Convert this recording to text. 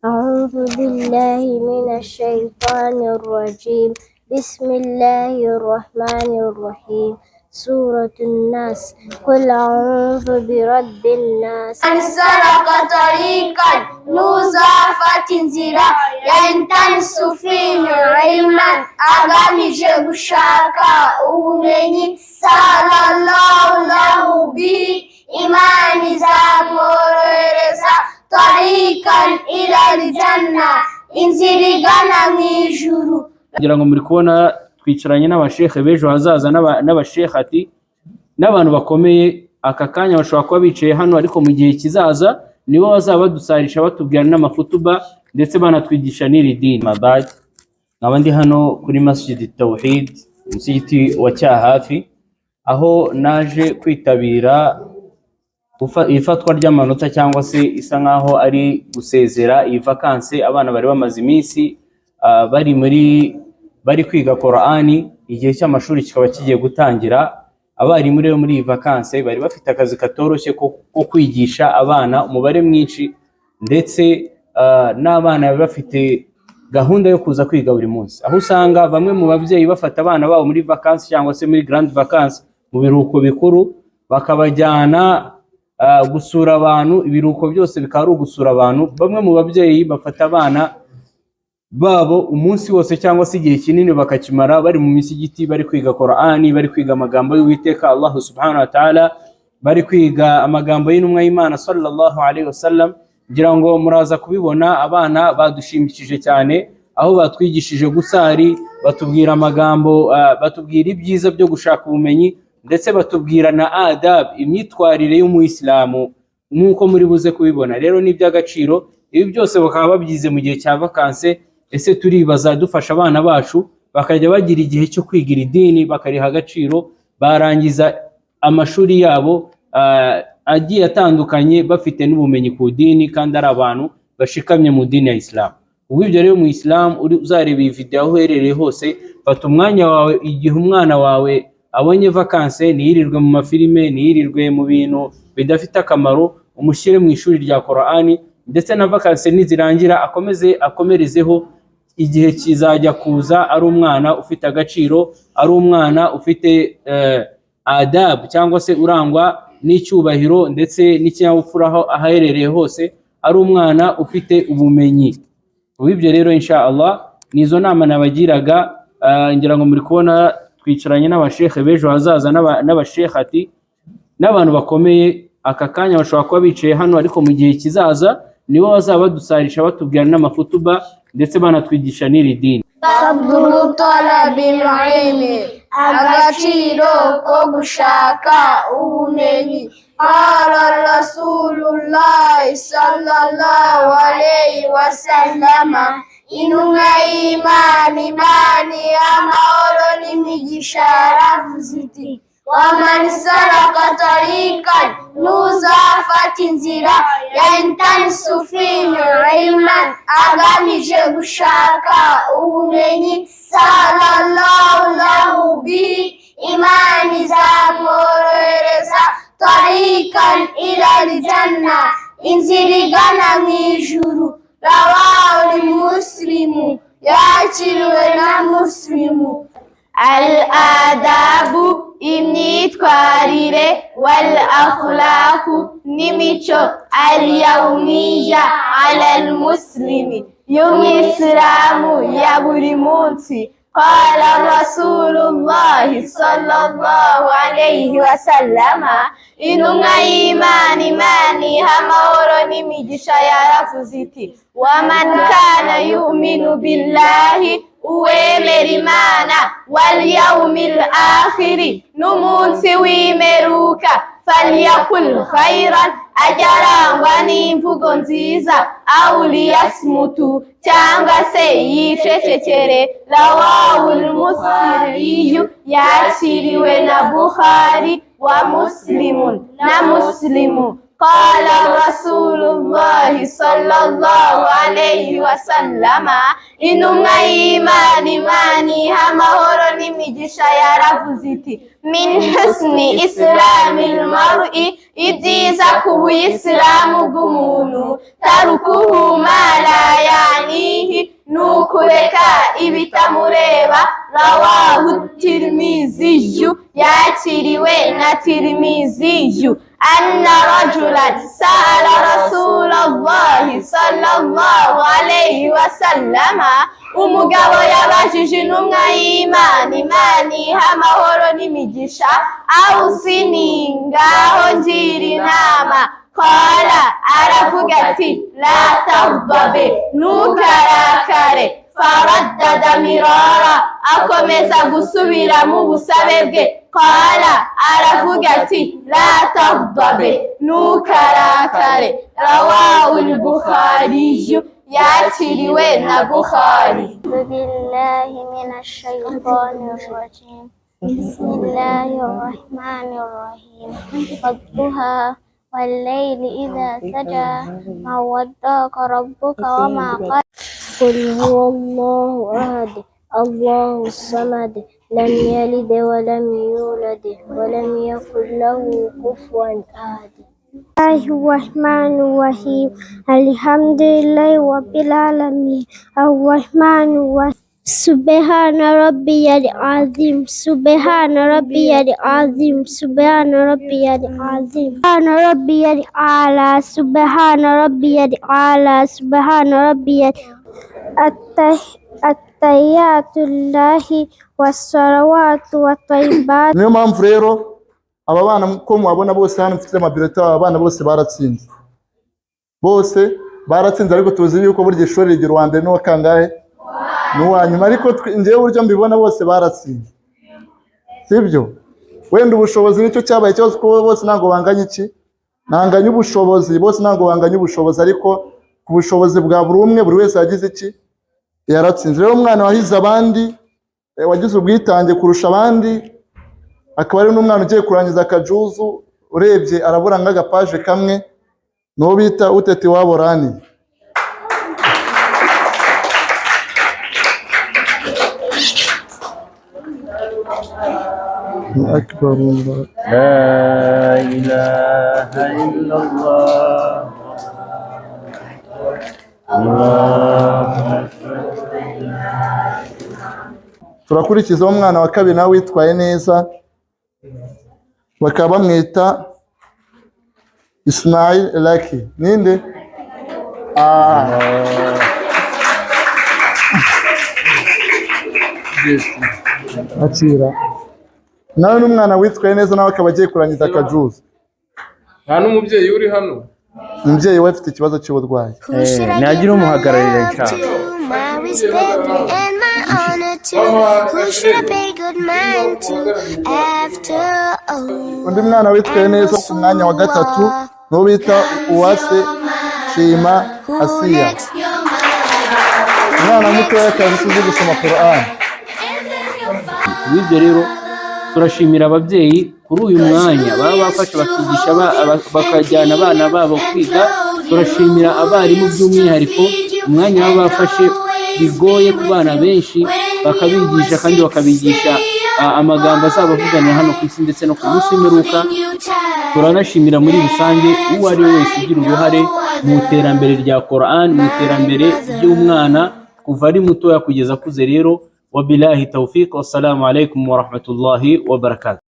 أعوذ بالله من الشيطان الرجيم. بسم الله الرحمن الرحيم. سورة الناس. قل أعوذ برب الناس. من سلك طريقا ntuzafata inzira يلتمس فيه علما agamije gushaka ubumenyi سهل الله له به Imana izamworohereza طريقا إلى الجنة inzira igana mu ijuru. Kugira ngo muri kubona twicaranye n'abashekhe b'ejo hazaza n'abashekhati n'abantu bakomeye. Aka kanya bashobora kuba bicaye hano, ariko mu gihe kizaza nibo bazaba badusarisha, batubwira n'amafutuba, ndetse banatwigisha n'iri dini. Mabad, nkaba ndi hano kuri Masjid Tawhid, umusigiti wa Cyahafi, aho naje kwitabira ifatwa ry'amanota, cyangwa se isa nkaho ari gusezera iyi vacances. Abana bari bamaze iminsi bari kwiga Korani, igihe cy'amashuri kikaba kigiye gutangira. Abarimu rero muri iyi vacances bari bafite akazi katoroshye ko kwigisha abana umubare mwinshi, ndetse n'abana bari bafite gahunda yo kuza kwiga buri munsi, aho usanga bamwe mu babyeyi bafata abana babo muri vacances cyangwa se muri grande vacances, mu biruhuko bikuru, bakabajyana gusura abantu. Ibiruhuko byose bikaba ari ugusura abantu. Bamwe mu babyeyi bafata abana babo umunsi wose cyangwa se igihe kinini bakakimara bari mu misigiti, bari kwiga Korani, bari kwiga amagambo y'Uwiteka Allah سبحانه وتعالى, bari kwiga amagambo y'intumwa y'Imana صلى الله عليه وسلم. Ngira ngo muraza kubibona, abana badushimishije cyane, aho batwigishije gusari, batubwira amagambo, batubwira ibyiza byo gushaka ubumenyi, ndetse batubwira na adab, imyitwarire y'umuyisilamu, nk'uko muri buze kubibona. Rero ni iby'agaciro. Ibi byose bakaba babyize mu gihe cya vacances. Ese turibaza, dufasha abana bacu bakajya bagira igihe cyo kwigira idini, bakariha agaciro, barangiza amashuri yabo agiye atandukanye bafite n'ubumenyi ku dini, kandi ari abantu bashikamye mu dini ya Isilamu? Ubwo ibyo rero, mu Isilamu uri uzareba iyi video, aho uherereye hose, fata umwanya wawe. Igihe umwana wawe abonye vacances, ntiyirirwe mu mafilime, ntiyirirwe mu bintu bidafite akamaro, umushyire mu ishuri rya Korani, ndetse na vacances nizirangira akomeze akomerezeho. Igihe kizajya kuza ari umwana ufite agaciro, ari umwana ufite adabu, cyangwa se urangwa n'icyubahiro ndetse n'ikinyabupfura aho aherereye hose, ari umwana ufite ubumenyi. Ubu ibyo rero, إن شاء الله, ni izo nama nabagiraga. Ngira ngo muri kubona twicaranye n'abashekhe b'ejo hazaza n'abashekhati n'abantu bakomeye. Aka kanya bashobora kuba bicaye hano, ariko mu gihe kizaza nibo bazaba badusarisha, batubwira n'amafutuba, ndetse banatwigisha n'iri dini. فضل طلب العلم agaciro ko gushaka ubumenyi. قال رسول الله صلى الله عليه وسلم intumwa y'Imana, Imana amahoro n'imigisha, yaravuze iti: ومن سلك طريقا ntuzafata inzira يلتمس فيه علما agamije gushaka ubumenyi سهل الله له به Imana izamworohereza طريقا إلى الجنة inzira igana mu ijuru. رواه مسلم yakiriwe na Muslimu. الآداب imyitwarire والأخلاق n'imico اليومية على المسلم y'umwisilamu ya buri munsi. قال رسول الله صلى الله عليه وسلم intumwa y'Imana, Imana iha amahoro n'imigisha, yaravuze iti: ومن كان يؤمن بالله uwemera Imana واليوم الآخر n'umunsi w'imperuka فليقل خيرا ajya arangwa n'imvugo nziza أو ليصمت cyangwa se yicecekere. رواه البخاري yakiriwe na Bukhari ومسلم na Muslimu. Qala Rasulullahi sallallahu alayhi wa sallama, intumwa y'Imana, Imana iha amahoro n'imigisha, yaravuze iti: "Min husni islamil mar'i", ibyiza ku buyisilamu bw'umuntu, "tarukuhu ma la yanihi", ni ukureka ibitamureba. Rawahu Tirmiziyu, yakiriwe na Tirmiziyu. Anna rajulan sa'ala Rasulallahi sallallahu alayhi wa sallama, umugabo yabajije intumwa y'Imana, Imana iha amahoro n'imigisha: "Awusini", ngaho ngira inama. Qala, aravuga ati: "La tagdabe", ntukarakare. Faraddada mirara, akomeza gusubiramo ubusabe bwe. Qala, aravuga ati: "La tagdabe", ntukarakare. Rawahu Bukhariyu, yakiriwe na Bukhari. أعوذ بالله من الشيطان الرجيم. بسم الله الرحمن الرحيم. والضحى والليل إذا سجى ما ودعك ربك وما قلى. قل هو الله أحد الله الصمد لم يلد ولم يولد ولم يكن له كفوا أحد. الله الرحمن الرحيم. الحمد لله رب العالمين الرحمن الرحيم. سبحان ربي العظيم، سبحان ربي العظيم، سبحان ربي العظيم، سبحان ربي الأعلى، سبحان ربي الأعلى، سبحان ربي. التحيات لله والصلوات والطيبات. Niyo mpamvu rero aba bana ko mubabona bose hano mfite amabirota, aba bana bose baratsinze, bose baratsinze. Ariko tuzi yuko burya ishuri rigira uwa mbere n'uwa kangahe n'uwa nyuma. Ariko njyewe uburyo mbibona, bose baratsinze, sibyo? Wenda ubushobozi nicyo cyabaye ikibazo, kuko bose ntabwo banganya iki, ntanganya ubushobozi, bose ntabwo banganya ubushobozi. Ariko ku bushobozi bwa buri umwe, buri wese yagize iki? Yaratsinze. Rero umwana wahize abandi, wagize ubwitange kurusha abandi, akaba ari n'umwana ugiye kurangiza akajuzu, urebye arabura nk'agapaje kamwe, n'uwo bita Utete Iwabo Rani. Akbar Allah. La ilaha illallah. Allahu akbar. Turakurikizaho umwana wa kabiri nawe witwaye neza, bakaba bamwita Ismail Lucky. Ninde? Ah. Akira. Nawe n'umwana witwaye neza, nawe akaba agiye kurangiza akajuzu. Nta n'umubyeyi uri hano? Umubyeyi we afite ikibazo cy'uburwayi. Who should I Ntihagira give my umuhagararira love inshallah. to, my respect and my honor to? Who should I pay good mind to after all? Undi mwana witwaye neza ku mwanya wa gatatu n'uwo bita Uwase Shima Who Asiya. next? Umwana mutoya kabisa uzi gusoma Quran. Bityo rero turashimira ababyeyi kuri uyu mwanya baba bafashe bakigisha bakajyana abana babo kwiga. Turashimira abarimu by'umwihariko umwanya baba bafashe bigoye ku bana benshi, bakabigisha kandi bakabigisha amagambo azabavuganira hano ku isi ndetse no ku munsi w'imperuka. Turanashimira muri rusange uwo ari we wese ugira uruhare mu iterambere rya Quran, mu iterambere ry'umwana kuva ari mutoya kugeza akuze. Rero wabillahi tawfiq, wassalamu alaikum warahmatullahi wabarakatuh.